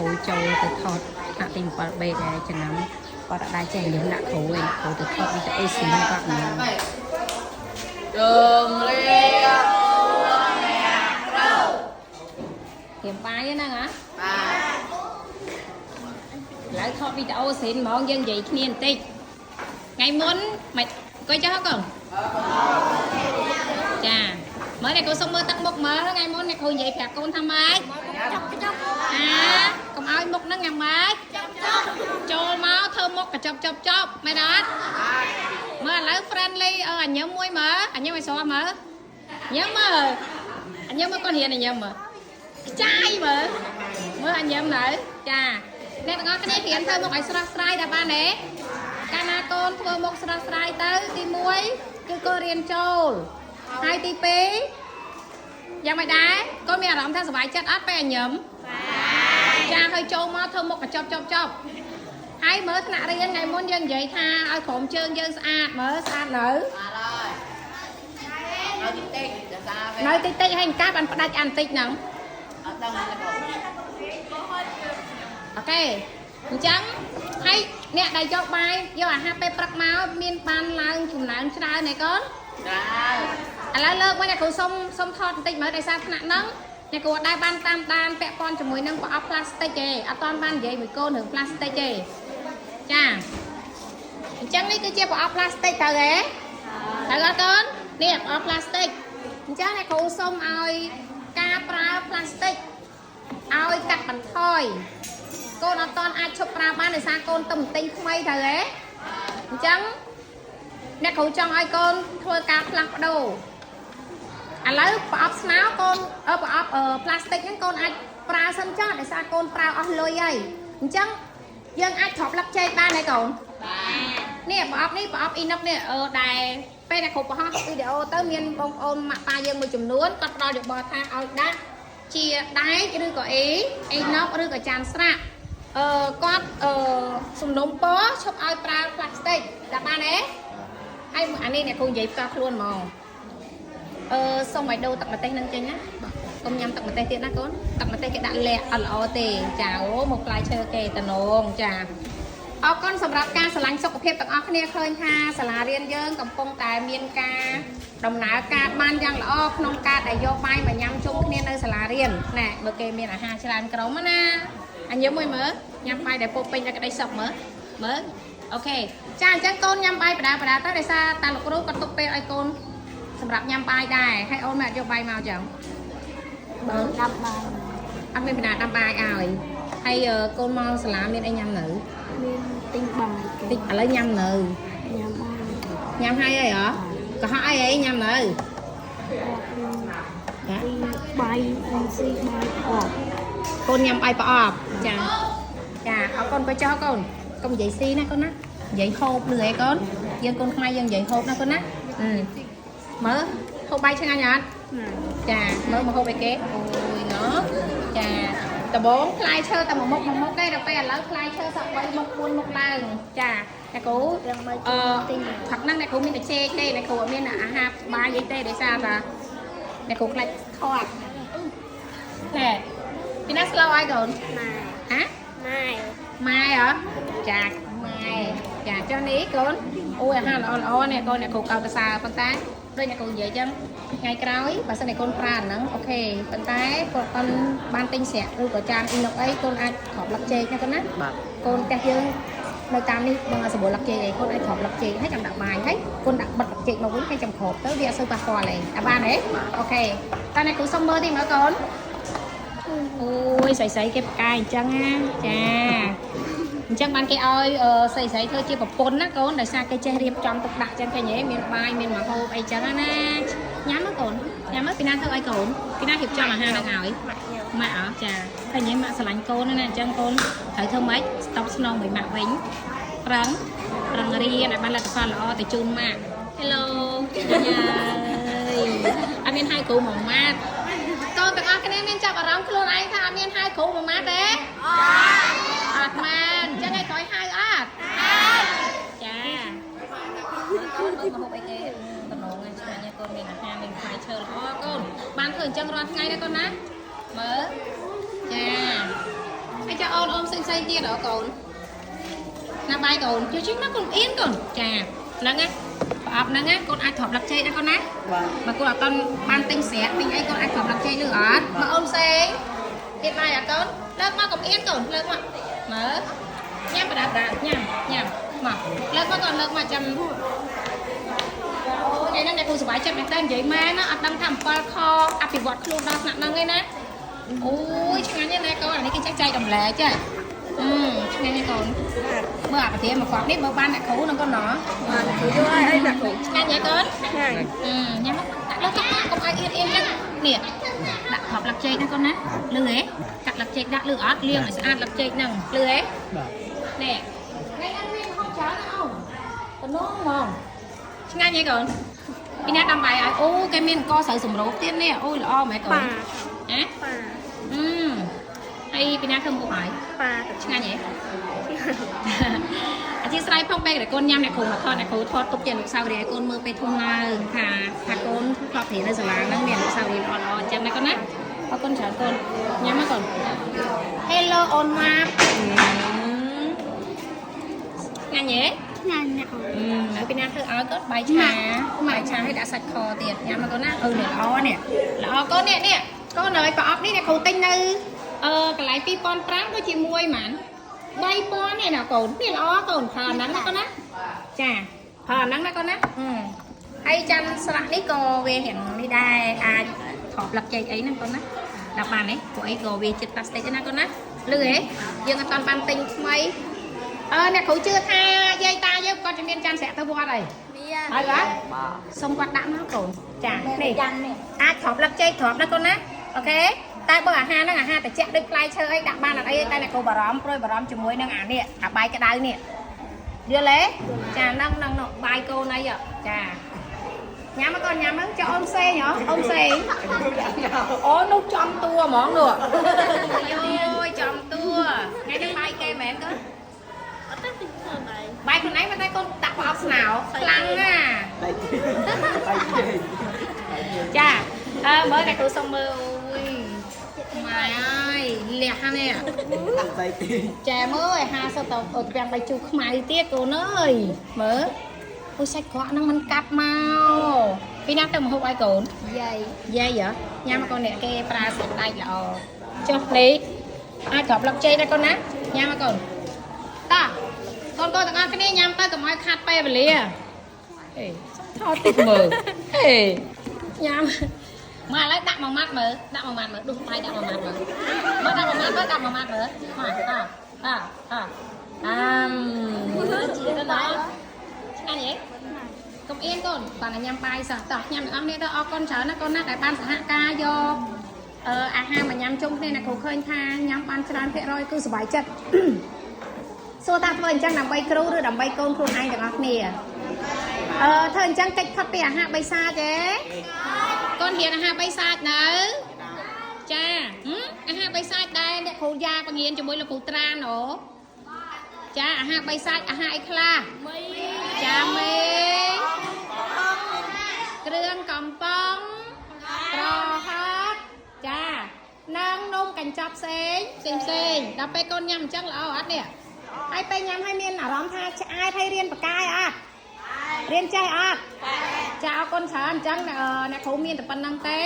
គ្រូចូលទៅថតថ្នាក់ទី 7B ដែរចំណាំគាត់អត់ដែរចេះញឹមដាក់គ្រូឯងគ្រូទៅថតវីដេអូស៊ីគាត់ញឹម ជំរាប រៀមបាយហ្នឹងហ៎ បាទ ឥឡូវថតវីដេអូស៊ីនហ្មងយើងនិយាយគ្នាបន្តិចថ្ងៃមុនមិនអង្គុយចុះហ៎កូនចាមើលអ្នកគ្រូសុំមើលទឹកមុខមើលថ្ងៃមុនអ្នកគ្រូនិយាយប្រាប់កូនថាម៉េចអាកុំឲ្យមុខហ្នឹងយ៉ាងម៉េចចូលមកធ្វើមុខកញ្ចប់ចប់ចប់មែនអត់មើលឥឡូវ friendly អឺអញញឹមមួយមើលអញញឹមឲ្យស្រស់មើលញឹមមើលអញញឹមមើលកូនរៀនអញញឹមមើលខ្ចាយមើលមើលអញញឹមនៅចាអ្នកទាំងអស់គ្នារៀនធ្វើមុខឲ្យស្រស់ស្រាយដល់បានទេកាលណាកូនធ្វើមុខស្រស់ស្រាយទៅទី1គឺកូនរៀនចូលហើយទី2យ៉ាងម៉េចដែរកូនមានអារម្មណ៍ថាសប្បាយចិត្តអត់ពេលអញញឹមចាហើយចូលមកធ្វើមុខកញ្ចប់ចប់ចប់ ហើយមើលថ្នាក់រៀនថ្ងៃមុនយើងនិយាយថាឲ្យក្រុមជើងយើងស្អាតមើលស្អាតនៅ បាទហើយនៅតិចតិចចាសាវិញ នៅតិចតិចហើយអង្កាបានផ្ដាច់អានតិចហ្នឹង អត់ដឹងទេបង OK អញ្ចឹងហើយអ្នកដែលយកបាយយកអាហារពេលព្រឹកមកមានបានឡើងចំណើមច្រើនទេកូន ច្រើន ឥឡូវលើកវិញអ្នកគ្រូសុំសុំថតបន្តិចមើលដោយសារថ្នាក់ហ្នឹងអ្នកគ្រូអត់ដែលបានតាមដានពាក់ព័ន្ធជាមួយនឹងប្រអប់ផ្លាស្ទិកទេអត់ទាន់បាននិយាយមួយកូនរឿងផ្លាស្ទិកទេចាអញ្ចឹងនេះគឺជាប្រអប់ផ្លាស្ទិកត្រូវទេ ត្រូវអត់កូននេះប្រអប់ផ្លាស្ទិកអញ្ចឹងអ្នកគ្រូសូមឲ្យការប្រើផ្លាស្ទិកឲ្យកាត់បន្ថយកូនអត់តន់អាចឈប់ប្រើបានដោយសារកូនទៅទិញថ្មីត្រូវទេអញ្ចឹងអ្នកគ្រូចង់ឲ្យកូនធ្វើការផ្លាស់ប្ដូរឥឡូវប្រអប់ស្នោកូនអឺប្រអប់អឺផ្លាស្ទិកហ្នឹងកូនអាចប្រើសិនចុះដោយសារកូនប្រើអស់លុយហើយអញ្ចឹងយើងអាចទ្រាប់លឹកចេកបានទេកូន នេះប្រអប់នេះប្រអប់អ៊ីណុកនេះអឺដែលពេលដែលគ្រប់បង្ហោះវីដេអូទៅមានបងប្អូនម៉ាក់ប៉ាយើងមួយចំនួនគាត់ផ្ដល់យោបល់ថាឲ្យដាក់ជាដែកឬក៏អេអ៊ីណុកឬក៏ចានស្រាក់អឺគាត់អឺសំណុំពណ៌ឈប់ឲ្យប្រើផ្លាស្ទិកដាក់បានទេហើយអានេះអ្នកគ្រូនិយាយផ្ទាល់ខ្លួនហ្មងអឺសូមឲ្យដូរទឹកម្ទេសនឹងចេញណាកុំញ៉ាំទឹកម្ទេសទៀតណាកូនទឹកម្ទេសគេដាក់លាក់អត់ល្អទេចាអូមកផ្លែឈើគេតំណងចា អរគុណសម្រាប់ការស្រឡាញ់សុខភាពទាំងអស់គ្នាឃើញថាសាលារៀនយើងកំពុងតែមានការដំណើរការបានយ៉ាងល្អក្នុងការដែលយកបាយមកញ៉ាំជុំគ្នានៅសាលារៀនណែបើគេមានអាហារច្រើនក្រុមណាអញញឹមមួយមើលញ៉ាំបាយដែលពោរពេញដោយក្តីសុខមើលមើល OK ចាអញ្ចឹងកូនញ៉ាំបាយបដាបដាទៅដោយសារតាលោកគ្រូគាត់ទុកពេលឲ្យកូនសម្រាប់ញ៉ាំបាយដែរហើយអូនមិនអត់យកបាយមកចឹង បើដាប់បាយ អត់មានបណ្ណាដាំបាយឲ្យហើយកូនមកសាលាមានអីញ៉ាំនៅ មានទិញបាយគេ តិចឥឡូវញ៉ាំនៅ ញ៉ាំបាយ ញ៉ាំហើយអីហ៎កុហកអីអីញ៉ាំនៅចា ស៊ីបាយអីស៊ីបាយអប់ កូនញ៉ាំបាយប្រអប់ចាចាអរគុណបើចោះកូនកុំនិយាយស៊ីណាកូនណានិយាយហូបលឿអីកូនយើងកូនខ្មែរយើងនិយាយហូបណាកូនណាអឺមើលហូបបាយឆ្ងាញ់អត់ ណា ចាមើលមកហូបអីគេអូយណោះចាដបងផ្លែឈើតែមួយមុខមួយមុខទេដល់ពេលឥឡូវផ្លែឈើសក់3មុខ4មុខឡើងចាអ្នកគ្រូ យ៉ាងម៉េច អឺ ទិញ ផឹកហ្នឹងអ្នកគ្រូមានតែចេកទេអ្នកគ្រូអត់មានអាហារបាយអីទេដោយសារតែអ្នកគ្រូខ្លាចថត់ណែពីណាស្លោឲ្យកូន ម៉ែ ហ៎ ម៉ែ ម៉ែហ៎ចាម៉ែចាចុះនេះកូនអូយអាហារល្អល្អនេះកូនអ្នកគ្រូកោតសរសើរប៉ុន្តែដូចអ្នកគ្រូនិយាយចឹងថ្ងៃក្រោយបើសិនតែកូនប្រើអាហ្នឹង OK ប៉ុន្តែគាត់អត់បានទិញស្រាក់ឬក៏ចានអ៊ីណុកអីកូនអាចគ្រាប់លឹកចេកណាកូនណា បាទ កូនផ្ទះយើងនៅតាមនេះបងអត់សម្បូរលឹកចេកអីកូនអាចគ្រាប់លឹកចេកហើយចាំដាក់បាយហើយកូនដាក់បិទលឹកចេកមកវិញហើយចាំគ្រាប់ទៅវាអត់សូវប៉ះពាល់ទេអាបានទេ OK តើអ្នកគ្រូសុំមើលតិចមើលកូនអូយស្រីៗគេផ្កាយអញ្ចឹងណាចាអញ្ចឹងបានគេឲ្យអឺស្រីៗធ្វើជាប្រពន្ធណាកូនដោយសារគេចេះរៀបចំទុកដាក់អញ្ចឹងឃើញទេមានបាយមានម្ហូបអីចឹងណាញ៉ាំមើលកូនញ៉ាំមើលពីណាធ្វើឲ្យកូនពីណារៀបចំអាហារហ្នឹងឲ្យ ម៉ាក់ញ៉ាំ ម៉ាក់អចាឃើញទេម៉ាក់ស្រឡាញ់កូនណាស់ណាអញ្ចឹងកូនត្រូវធ្វើម៉េចស្តុបស្នងមួយម៉ាក់វិញប្រឹងប្រឹងរៀនឲ្យបានលទ្ធផលល្អទៅជូនម៉ាក់ Hello ញ៉ាយអត់មានហៅគ្រូមួយម៉ាត់កូនទាំងអស់គ្នាមានចាប់អារម្មណ៍ខ្លួនឯងថាអត់មានហៅគ្រូមួយម៉ាត់ទេអត់មែនអញ្ចឹងឯងក្រោយហៅអត់ចាកូនមកហូបអីគេតំណងឯងឆ្ងាញ់ឯងកូនមានអាហារមានផ្លែឈើល្អកូនបានធ្វើអញ្ចឹងរាល់ថ្ងៃណាកូនណាមើល ចាហើយចុះ ចាអូនអូនផ្សេងផ្សេងទៀតហ៎កូនណាបាយកូនជួយជិះមកកូនអៀនកូនចាហ្នឹងណាប្រអប់ហ្នឹងណាកូនអាចទ្រាប់លឹកចេកណាកូនណា បាទ បើកូនអត់តន់បានទិញស្រាក់ទិញអីកូនអាចទ្រាប់លឹកចេកឬអត់មកអូនផ្សេងទៀតបាយអត់កូនលើកមកកុំអៀនកូនលើកមកមើលញ៉ាំបដាបដាញ៉ាំញ៉ាំមកលើកមកកូនលើកមកចាំអូថ្ងៃហ្នឹងអ្នកគ្រូសប្បាយចិត្តមែនតើនិយាយមែនណាអត់ដឹងថា7ខអភិវឌ្ឍខ្លួនដល់ថ្នាក់ហ្នឹងឯណាអូយឆ្ងាញ់ណាស់កូនអានេះគេចេះចែករំលែកចាអឺឆ្ងាញ់ណាស់កូនមើលអាប្រធានមកគាត់នេះបើបានអ្នកគ្រូហ្នឹងកូនណោះ បាទគ្រូយកឲ្យអីណាគ្រូ ឆ្ងាញ់ហ៎កូន ឆ្ងាញ់ ញ៉ាំមកដាក់លើតុកុំឲ្យអៀនអៀនចឹងនេះដាក់គ្រាប់លឹកចេកណាកូនណាលឺហ៎កាត់លឹកចេកដាក់លឺអត់លាងឲ្យស្អាតលឹកចេកហ្នឹងលឺហ៎ បាទ នេះថ្ងៃហ្នឹងមានហូបច្រើនណាអូនតំណងហ្មងឆ្ងាញ់ហ៎កូនពីណាដាំបាយឲ្យអូគេមានអង្គស្រូវសម្រូបទៀតនេះអូយល្អមែនកូន ប៉ា ហ៎ ប៉ា អឺហើយពីណាធ្វើមុខហើយ ប៉ា ឆ្ងាញ់ហ៎ អធិស្ឋានផងពេលដែលកូនញ៉ាំអ្នកគ្រូមកថតអ្នកគ្រូថតទុកជាអនុស្សាវរីយ៍ឲ្យកូនមើលពេលធំឡើងថាថាកូនធ្លាប់រៀននៅសាលាហ្នឹងមានអនុស្សាវរីយ៍ល្អៗអញ្ចឹងណាកូនណាអរគុណច្រើនកូនញ៉ាំមកកូន Hello អូនម៉ាប់ឆ្ងាញ់ហ៎ ឆ្ងាញ់ណាស់អូន ហើយពីណាធ្វើឲ្យកូនបាយឆាបាយឆាឲ្យដាក់សាច់ខទៀតញ៉ាំមកកូនណាអឺនេះល្អនេះល្អកូននេះនេះកូនអើយប្រអប់នេះអ្នកគ្រូទិញនៅអឺកន្លែង2005ដូចជាមួយហ្មង3000នេះណាកូននេះល្អកូនប្រើអាហ្នឹងណាកូនណាចាប្រើអាហ្នឹងណាកូនណាហើយចាំស្រាក់នេះក៏វារៀងនេះដែរអាចថប់លឹកចេកអីហ្នឹងកូនណាដាក់បានទេព្រោះអីក៏វាចិត្តផ្លាស្ទិកណាកូនណាលឺហ៎យើងអត់តាន់បានទិញថ្មីអឺអ្នកគ្រូជឿថាយាយតាយើងគាត់จะមានចានស្រាក់ទៅវត្តហើយ មាន ហើយបាទសុំគាត់ដាក់មកកូនចានេះ យ៉ាងនេះ អាចទ្រាប់លឹកចេកទ្រាប់ណាកូនណាអូខេតែបើអាហារហ្នឹងអាហារត្រជាក់ដូចផ្លែឈើអីដាក់បានអត់អីទេតែអ្នកគ្រូបារម្ភព្រួយបារម្ភជាមួយនឹងអានេះអាបាយក្តៅនេះយល់ទេចាហ្នឹងហ្នឹងនោះបាយកូនអីចាញ៉ាំមកកូនញ៉ាំមកចុះអូនផ្សេងហ៎អូនផ្សេងអូនោះចំតួហ្មងនោះអូយចំតួថ្ងៃនេះបាយគេមែនកូន អត់ទេទិញខ្លួនឯង បាយខ្លួនឯងតែកូនដាក់ប្រអប់ស្នោខ្លាំងណា បាយចេកបាយចេក ចាអើមើលអ្នកគ្រូសុំមើលអូយម៉ែអើយលះហ្នឹងនេះ បាយចេក ចែមើលឲ្យ50ទៅអូពាំងបាយជូរខ្មៅទៀតកូនអើយមើលអូសាច់ក្រក់ហ្នឹងมันកាត់មកពីណាទៅមកហូបឲ្យកូន យាយ យាយហ៎ញ៉ាំមកកូនអ្នកគេប្រើសាច់ដែកល្អចុះនេះអាចក្របលឹកចេកដែរកូនណាញ៉ាំមកកូនតោះកូនកូនទាំងអស់គ្នាញ៉ាំទៅកុំឲ្យខាត់ពេលវេលាអេសុំថតតិចមើលអេញ៉ាំមកឥឡូវដាក់មួយម៉ាត់មើលដាក់មួយម៉ាត់មើលដុសបាយដាក់មួយម៉ាត់មើលមើលដាក់មួយម៉ាត់មើលដាក់មួយម៉ាត់មើលមកអអអអាមជាទៅដល់ឆ្ងាញ់ហ៎កុំអៀនកូនគាត់តែញ៉ាំបាយសោះតោះញ៉ាំទាំងអស់គ្នាទៅអរគុណច្រើនណាកូនណាដែលបានសហការយកអឺអាហារមកញ៉ាំជុំគ្នាណាគ្រូឃើញថាញ៉ាំបានច្រើនភាគរយគឺសប្បាយចិត្ត សួរថាធ្វើអញ្ចឹងដើម្បីគ្រូឬដើម្បីកូនខ្លួនឯងទាំងអស់គ្នាអឺធ្វើអញ្ចឹងកិច្ចផុតពីអាហារបីសាចទេកូនរៀនអាហារបីសាចនៅចាហឹមអាហារបីសាចដែរអ្នកគ្រូយ៉ាបង្រៀនជាមួយលោកគ្រូត្រានអូចាអាហារបីសាចអាហារអីខ្លះ មី ចាមេងគ្រឿងកំប៉ុងប្រហុកចានិងនំកញ្ចប់ផ្សេងផ្សេងផ្សេងដល់ពេលកូនញ៉ាំអញ្ចឹងល្អអត់នេះហើយពេលញ៉ាំហើយមានអារម្មណ៍ថាឆ្អែតហើយរៀនបកាយអត់រៀនចេះអត់ចាអរគុណច្រើនអញ្ចឹងអ្នកគ្រូមានតែប៉ុណ្្នឹងទេ